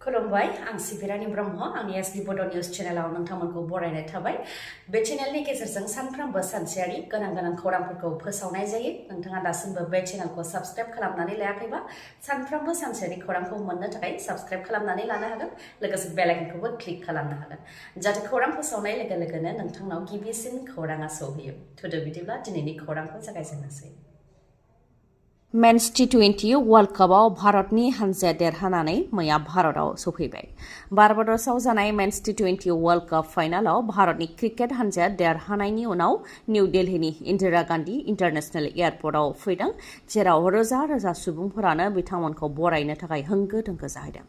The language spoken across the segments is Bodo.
खुलुमबाय आं सिबि रानि ब्रह्म आंनि एसबि बड' निउज चेनेलाव नोंथांमोनखौ बरायनाय थाबाय बे चेनेलनि गेजेरजों सानफ्रोमबो सानसेयारि गोनां खौरांफोरखौ फोसावनाय जायो नोंथाङा दासिमबो बे चेनेलखौ साबस्क्राइब खालामनानै लायाखैबा सानफ्रोमबो सानसेयारि खौरांखौ मोननो थाखाय साबस्क्राइब खालामनानै लानो हागोन लोगोसे बेल आइकनखौबो क्लिक खालामनो हागोन जाहाथे खौरां फोसावनाय लोगो लोगोनो नोंथांनाव गिबिसिन खौराङा सौहैयो थुदो बिदिब्ला दिनैनि खौरांखौ जागायजेननोसै मेन्स T20 वर्ल्ड कपआव भारतनि हानजाया देरहानानै मैया भारतआव सफैबाय। बारबाडसआव जानाय मेन्स T20 वर्ल्ड कप फाइनालाव भारतनि क्रिकेट हानजाया देरहानायनि उनाव निउ दिल्लीनि इन्दिरा गान्धी इन्टारनेशनेल एयारपर्टआव फैदों जेराव रोजा रोजा सुबुंफोरानो बिथांमोनखौ बरायनो थाखाय होंगो दोंगो जाहैदों।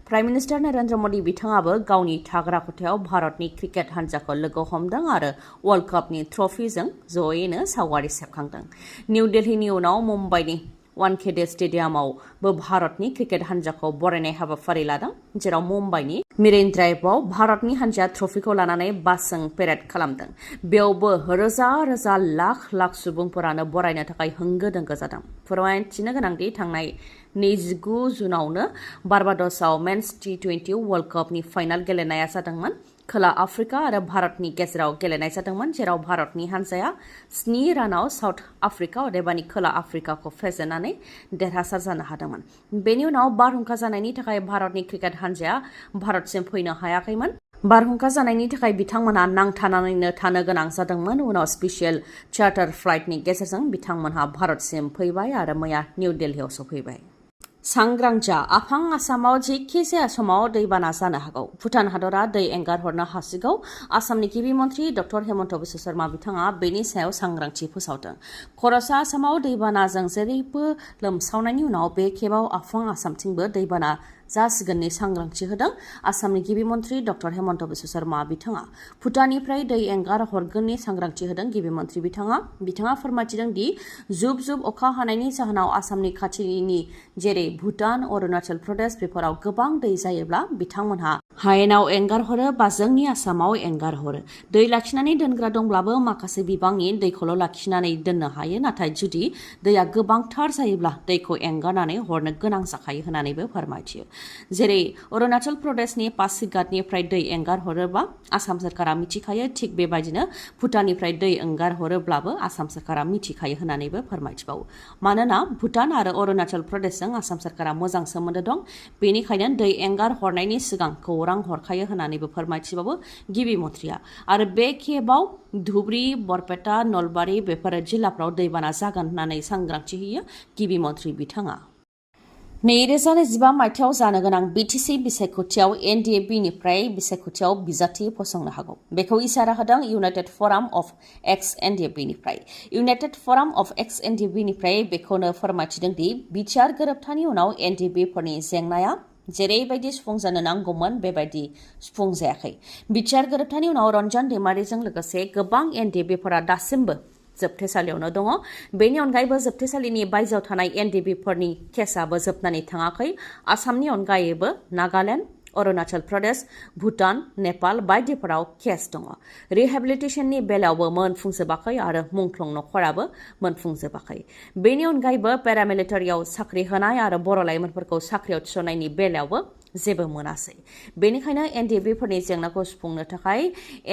प्राइम मिनिस्टार नरेंद्र मोदी बिथाङाबो गावनि थाग्रा खथायाव भारतनि क्रिकेट हानजाखौ लोगो हमदों आरो वर्ल्ड कपनि ट्रफिजों जयैनो सावगारि सेबखांदों। निउ दिल्लीनि उनाव मुम्बाइनि वानखेड़े स्टेडियामावबो भारतनि क्रिकेट हानजाखौ बरायनाय हाबाफारि लादों जेराव मुम्बाइनि मेरिन ड्राइभआव भारतनि हानजाया ट्रफिखौ लानानै बासजों पेरेड खालामदों। बेयावबो रोजा रोजा लाख सुबुंफोरानो बरायनो थाखाय होंगो दोंगो जादों। फोरमायथिनो गोनांदि थांनाय 29 जुनावनो बारबाडसआव मेन्स T20 वर्ल्ड कपनि फाइनाल गेलेनाया जादोंमोन। खोला आफ्रिका आरो भारतनि गेजेराव गेलेनाय जादोंमोन जेराव भारतनि हानजाया 7 रानाव साउथ आफ्रिका अदेबानि खोला आफ्रिकाखौ फेजेननानै देरहासार जानो हादोंमोन। बेनि उनाव बारहुंखा जानायनि थाखाय भारतनि क्रिकेट हानजाया भारतसिम फैनो हायाखैमोन। बारहुंखा जानायनि थाखाय बिथांमोनहा नांथानानैनो थानो गोनां जादोंमोन। उनाव स्पेशियेल चार्टार फ्लाइटनि गेजेरजों बिथांमोनहा भारतसिम फैबाय आरो मैया निउ दिल्लीआव सफैबाय। सांग्रां जा आफां आसामाव जेखि जाया समाव दैबाना जानो हागौ। भुटान हादरा दै एंगारहरनो हासिगौ। आसामनि गिबि मन्थ्रि डक्टर हेमन्त बिश्व शर्मा बिथाङा बेनि सायाव सांग्रांथि फोसावदों। खर'सा आसामाव दैबानाजों जेरैबो लोमसावनायनि उनाव बे खेबाव आफां आसामथिंबो दैबाना जासिगोननि सांग्रांथि होदों। आसामनि गिबि मन्थ्रि डक्टर हेमन्त बिश्व शर्मा बिथाङा भुटाननिफ्राय दै एंगार हरगोननि सांग्रांथि होदों। गिबि मन्थ्रि बिथाङा फोरमायथिदों दि जुब अखा हानायनि जाहोनाव आसामनि खाथिनि जेरै भुटान अरुणाचल प्रदेश बेफोराव गोबां दै जायोब्ला बिथांमोनहा हायेनाव एंगारहरो बा जोंनि आसामाव एंगारहरो। दै लाखिनानै दोनग्रा दंब्लाबो माखासे बिबांनि दैखौल' लाखिनानै दोननो हायो नाथाय जुदि दैया गोबांथार जायोब्ला दैखौ एंगारनानै हरनो गोनां जाखायो होननानैबो फोरमायथियो। जेरै अरुणाचल प्रदेशनि पासिघाटनिफ्राय दै एंगारहरोबा आसाम सरकारा मिथिखायो थिग बेबायदिनो भुटाननिफ्राय दै एंगारहरोब्लाबो आसाम सरकारा मिथिखायो होननानैबो फोरमायथिबावो। मानोना भुटान आरो अरुणाचल प्रदेशजों आसाम सरकारा मोजां सोमोन्दो दं बेनिखायनो दै एंगार हरनायनि सिगां खौरां हरखायो होननानैबो फोरमायथिबावो गिबि मन्थ्रिया। आरो बे खेबाव धुबरी बरपेटा नलबारि बेफोर जिल्लाफ्राव दैबाना जागोन होननानै सांग्रांथि होयो गिबि मन्थ्रि बिथाङा। 2025 मायथाइयाव जानो गोनां BTC बिसायख'थियाव NDA-Bनिफ्राय बिसायख'थियाव बिजाथि फसंनो हागौ। बेखौ इसारा होदों इउनाइटेड फराम अफ एक्स NDA-Bनिफ्राय। इउनाइटेड फराम अफ एक्स NDA-Bनिफ्राय बेखौनो फोरमायथिदों दि बिटिआर गोरोबथानि उनाव NDA-Bफोरनि जेंनाया जेरैबायदि सुफुंजानो नांगौमोन बेबायदि सुफुंजायाखै। बिटिआर गोरोबथानि उनाव रन्जन दैमारिजों लोगोसे गोबां NDA-Bफोरा दासिमबो जोबथेसालियावनो दङ। बेनि अनगायैबो जोबथेसालिनि बायजोआव थानाय NDA-Bफोरनि केसआबो जोबनानै थाङाखै। आसामनि अनगायैबो नागालेण्ड अरुणाचल प्रदेश भुटान नेपाल बायदिफोराव केस दङ। रिहेबिलिटेसननि बेलायावबो मोनफुंजोबाखै आरो मुंख्लं नखराबो मोनफुंजोबाखै। बेनि अनगायैबो पेरामिलिटारियाव साख्रि होनाय आरो बर' लाइमोनफोरखौ साख्रियाव थिसननायनि बेलायावबो जेबो मोनासै। बेनिखायनो NDA-Bफोरनि जेंनाखौ सुफुंनो थाखाय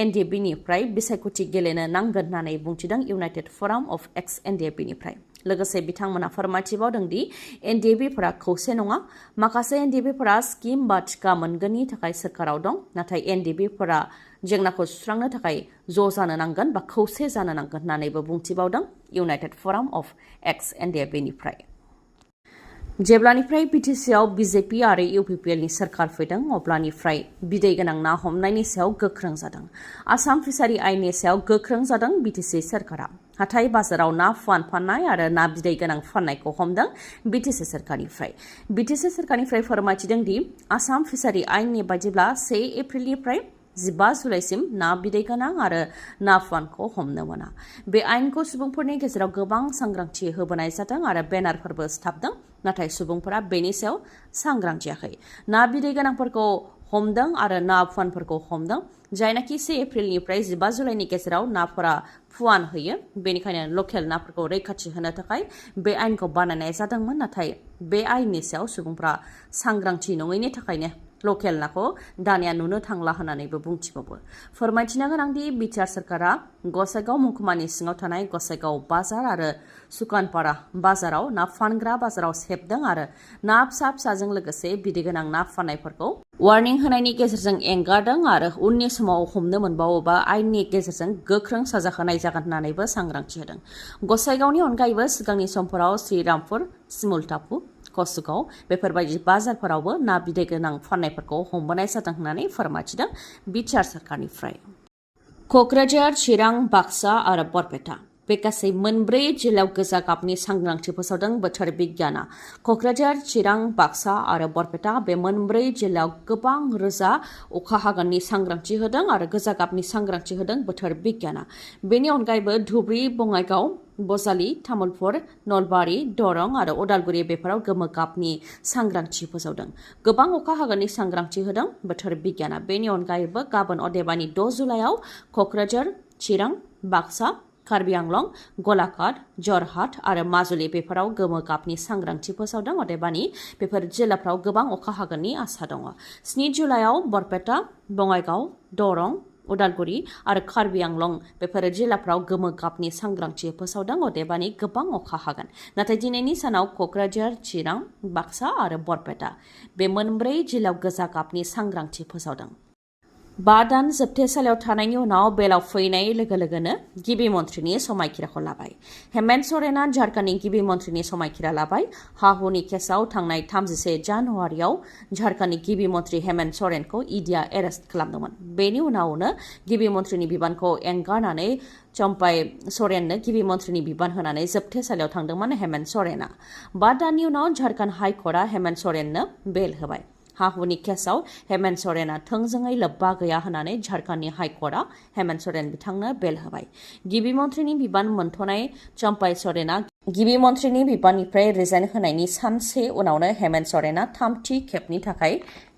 NDA-Bनिफ्राय बिसायख'थि गेलेनो नांगोन होननानै बुंथिदों इउनाइटेड फराम अफ एक्स NDA-Bनिफ्राय। लोगोसे बिथांमोना फोरमायथिबावदों दि NDA-Bफोरा खौसे नङा। माखासे NDA-Bफोरा स्किम बा टिका मोनगोननि थाखाय सोरखाराव दं नाथाय NDA-Bफोरा जेंनाखौ सुस्रांनो थाखाय ज' जानो नांगोन बा खौसे जानो नांगोन होननानैबो बुंथिबावदों इउनाइटेड फराम अफ एक्स NDA-Bनिफ्राय। जेब्लानिफ्राय BTCआव BJP आरो UPPLनि सोरखार फैदों अब्लानिफ्राय बिदै गोनां ना हमनायनि सायाव गोख्रों जादों। आसाम फिसारि आयेननि सायाव गोख्रों जादों BTC सोरखारा। हाथाय बाजाराव ना फुवान फाननाय आरो ना बिदै गोनां फाननायखौ हमदों BTC सोरखारनिफ्राय। BTC सोरखारनिफ्राय फोरमायथिदों दि आसाम फिसारि आयेननि बायदिब्ला 1 एप्रिलनिफ्राय 15 जुलाइसिम ना बिदै गोनां आरो ना फुवानखौ हमनो मोना। बे आयेनखौ सुबुंफोरनि गेजेराव गोबां सांग्रांथि होबोनाय जादों आरो बेनारफोरबो सिथाबदों नाथाय सुबुंफोरा बेनि सायाव सांग्रां जायाखै। ना बिदै गोनांफोरखौ हमदों आरो ना फुवानफोरखौ हमदों। जायनाखि 1 एप्रिलनिफ्राय 15 जुलाइनि गेजेराव नाफोरा फुवान होयो बेनिखायनो लकेल नाफोरखौ रैखाथि होनो थाखाय बे आयेनखौ बानायनाय जादोंमोन नाथाय बे आयेननि सायाव सुबुंफोरा सांग्रांथि नङैनि थाखायनो लकेल नाखौ दानिया नुनो थांला होननानैबो बुंथिबावो। फोरमायथिनो गोनांदि बिटिआर सरकारा गसाइगाव महकुमानि सिङाव थानाय गसाइगाव बाजार आरो सुकानपारा बाजाराव ना फानग्रा बाजाराव सेबदों आरो ना फिसा फिसाजों लोगोसे बिदै गोनां ना फाननायफोरखौ वार्निं होनायनि गेजेरजों एंगारदों आरो उननि समाव हमनो मोनबावोबा आयेननि गेजेरजों गोख्रों साजा होनाय जागोन होननानैबो सांग्रांथि होदों। गसाइगावनि अनगायैबो सिगांनि समफोराव श्रीरामपुर, सिमुलटापु, कसुगाव बेफोरबायदि बाजारफोरावबो ना बिदै गोनां फाननायफोरखौ हमबोनाय जादों होननानै फोरमायथिदों बिटिआर सरकारनिफ्राय। क'क्राझार, चिरां, बाक्सा आरो बरपेटा बे गासै मोनब्रै जिल्लायाव गोजा गाबनि सांग्रांथि फोसावदों बोथोर बिगियाना। क'क्राझार, चिरां, बाक्सा आरो बरपेटा बे मोनब्रै जिल्लायाव गोबां रोजा अखा हागोननि सांग्रांथि होदों आरो गोजा गाबनि सांग्रांथि होदों बोथोर बिगियाना। बेनि अनगायैबो धुबुरी, बङाइगाव, बजालि, तामुलपुर, नलबारि, दरं आरो उदालगुरि बेफोराव गोमो गाबनि सांग्रांथि फोसावदों। गोबां अखा हागोननि सांग्रांथि होदों बोथोर बिगियाना। बेनि अनगायैबो गाबोन अदेबानि 6 जुलाइआव क'क्राझार, चिरां, बाक्सा, कार्बि आंलं, गलाघाट, जरहाट आरो माजुलि बेफोराव गोमो गाबनि सांग्रांथि फोसावदों। अदेबानि बेफोर जिल्लाफ्राव गोबां अखा हागोननि आसा दङ। 7 जुलाइआव बरपेटा, बङाइगाव, दरं, उदालगुरि आरो कार्बि आंलं बेफोर जिल्लाफ्राव गोमो गाबनि सांग्रांथि फोसावदों। अदेबानि गोबां अखा हागोन। नाथाय दिनैनि सानाव क'क्राझार, चिरां, बाक्सा आरो बरपेटा बे मोनब्रै जिल्लायाव गोजा गाबनि सांग्रांथि फोसावदों। 5 दान जोबथेसालियाव थानायनि उनाव बेलाव फैनाय लोगो लोगोनो गिबि मन्थ्रिनि समायखिराखौ लाबाय। हेमन्त सरेना झारखन्डनि गिबि मन्थ्रिनि समायखिरा लाबाय। हा-हुनि केसआव थांनाय 31 जानुवारियाव झारखन्डनि गिबि मन्थ्रि हेमन्त सरेनखौ इडिआ एरेस्ट खालामदोंमोन। बेनि उनावनो गिबि मन्थ्रिनि बिबानखौ एंगारनानै चम्पाइ सरेननो गिबि मन्थ्रिनि बिबान होनानै जोबथेसालियाव थांदोंमोन हेमन्त सरेना। 5 दाननि उनाव झारखन्ड हाइकर्टआ हेमन्त सरेननो बेल होबाय। हा-हुनि केसआव हेमन्त सरेना थोंजोङै लोब्बा गैया होननानै झारखन्डनि हाइकर्टआ हेमन्त सरेन बिथांनो बेल होबाय। गिबि मन्थ्रिनि बिबान मोनथ'नाय चम्पाइ सरेना गिबि मन्थ्रिनि बिबाननिफ्राय रिजाइन होनायनि सानसे उनावनो हेमन्त सरेना थामथि खेबनि थाखाय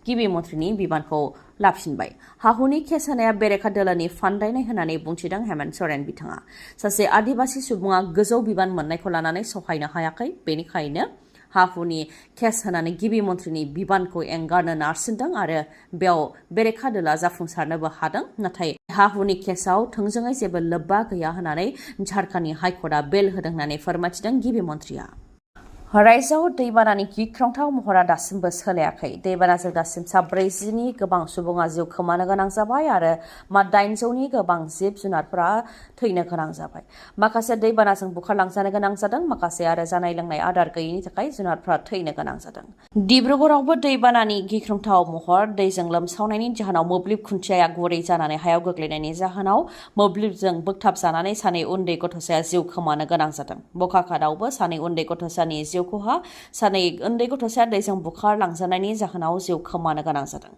गिबि मन्थ्रिनि बिबानखौ लाफिनबाय। हा-हुनि केस होनाया बेरेखा दोलोनि फान्दायनाय होननानै बुंथिदों हेमन्त सरेन बिथाङा। सासे आदिबासि सुबुङा गोजौ बिबान मोननायखौ लानानै सहायनो हायाखै, बेनिखायनो हा-हुनि केस होनानै गिबि मन्थ्रिनि बिबानखौ एंगारनो नारसिनदों आरो बेयाव बेरेखा दोला जाफुंसारनोबो हादों। नाथाय हा-हुनि केसआव थोंजोङै जेबो लोब्बा गैया होननानै झारखन्डनि हाइकर्टआ बेल होदों होननानै फोरमायथिदों गिबि मन्थ्रिया। रायजोआव दैबानानि गिख्रंथाव महरा दासिमबो सोलायाखै। दैबानाजों दासिम 40नि गोबां सुबुङा जिउ खोमानो गोनां जाबाय आरो 800नि गोबां जिब-जुनारफोरा थैनो गोनां जाबाय। माखासे दैबानाजों बुखारलांजानो गोनां जादों, माखासे आरो जानाय लोंनाय आदार गैयैनि थाखाय जुनारफोरा थैनो गोनां जादों। डिब्रुगड़आवबो दैबानानि गिख्रंथाव महर। दैजों लोमसावनायनि जाहोनाव मोब्लिब खुन्थियाया गुरै जानानै हायाव गोग्लैनायनि जाहोनाव मोब्लिबजों बोगथाबजानानै सानै उन्दै गथ'साया जिउ खोमानो गोनां जादों। बखाखादावबो सानै उन्दै गथ'सानि जिउखहा सानै उन्दै गथ'साया दैजों बुखारलांजानायनि जाहोनाव जिउ खोमानो गोनां जादों।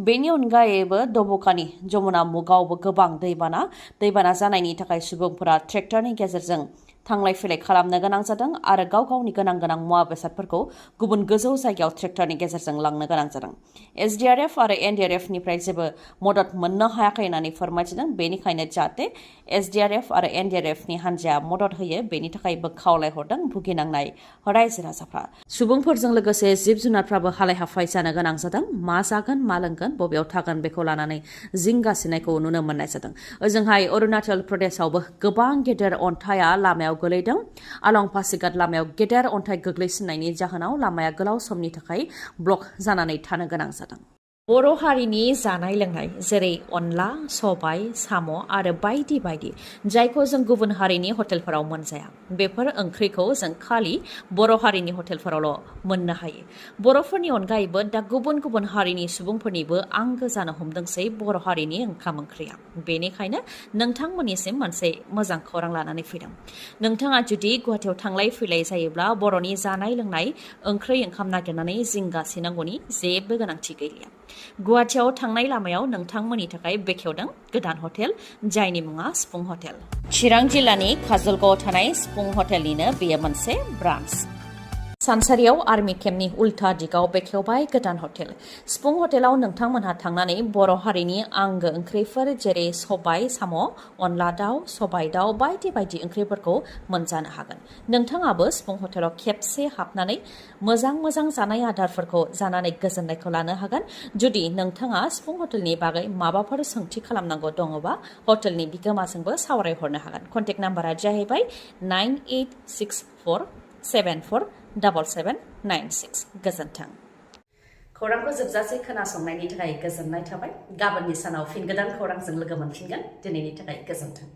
बेनि अनगायैबो दब'खानि जमुना मुगावबो गोबां दैबाना जानायनि थाखाय सुबुंफोरा ट्रेक्टरनि गेजेरजों थांलाय फैलाय खालामनो गोनां जादों आरो गाव गावनि गोनां मुवा बेसादफोरखौ गुबुन गोजौ जायगायाव ट्रेक्टरनि गेजेरजों लांनो गोनां जादों। एसडिआरएफ आरो एनडिआरएफनिफ्राय जेबो मदद मोननो हायाखै होननानै फोरमायथिदों। बेनिखायनो जाहाथे एसडिआरएफ आरो एनडिआरएफनि हान्जाया मदद होयो बेनि थाखायबो खावलायहरदों भुगिनांनाय रायजो राजाफ्रा। सुबुंफोरजों लोगोसे जिब जुनारफ्राबो हालाय हाफाय जानो गोनां जादों। मा जागोन मा लोंगोन बबेयाव थागोन बेखौ लानानै जिंगासिनायखौ नुनो मोननाय जादों। ओजोंहाय अरुणाचल प्रदेशआवबो गोबां गेदेर अन्थाइया लामायाव गोलैदों। आलं पासिघाट लामायाव गेदेर अन्थाइ गोग्लैसिननायनि जाहोनाव लामाया गोलाव समनि थाखाय ब्लक जानानै थानो गोनां जादों। बर' हारिनि जानाय लोंनाय जेरै अनला, सबाय, साम' आरो बायदि बायदि जायखौ जों गुबुन हारिनि हटेलफोराव मोनजाया, बेफोर ओंख्रिखौ जों खालि बर' हारिनि हटेलफोरावल' मोननो हायो। बर'फोरनि अनगायैबो दा गुबुन गुबुन हारिनि सुबुंफोरनिबो आंगो जानो हमदोंसै बर' हारिनि ओंखाम ओंख्रिया। बेनिखायनो नोंथांमोननिसिम मोनसे मोजां खौरां लानानै फैदों। नोंथाङा जुदि गुवाहाटियाव थांलाय फैलाय जायोब्ला बर'नि जानाय लोंनाय ओंख्रि ओंखाम नागिरनानै जिंगासिनांगौनि जेबो गोनांथि गैलिया। गुवाहाटियाव थांनाय लामायाव नोंथांमोननि थाखाय बेखेवदों गोदान हटेल जायनि मुङा सिफुं हटेल। चिरां जिल्लानि काजलगावआव थानाय सिफुं हटेलनिनो बेयो मोनसे ब्रान्स। सानसारियाव आर्मी केम्पनि उल्था दिगाव बेखेवबाय गोदान हटेल सिफुं हटेलाव नोंथांमोनहा थांनानै बर' हारिनि आंगो ओंख्रिफोर जेरै सबाय साम' अनला दाउ सबाय दाउ बायदि बायदि ओंख्रिफोरखौ मोनजानो हागोन नोंथाङाबो सिफुं हटेलाव खेबसे हाबनानै मोजां जानाय आदारफोरखौ जानानै गोजोननायखौ लानो हागोन जुदि नोंथाङा सिफुं हटेलनि बागै माबाफोर सोंथि खालामनांगौ दङबा हटेलनि बिगोमाजोंबो सावरायहरनो हागोन कन्टेक्ट नाम्बारा जाहैबाय 9864474796 गोजोन्थों खौरांखौ जोबजासे खोनासंनायनि थाखाय गोजोननाय थाबाय गाबोननि सानाव फिन गोदान खौरांजों लोगो मोनफिनगोन दिनैनि थाखाय गोजोन्थों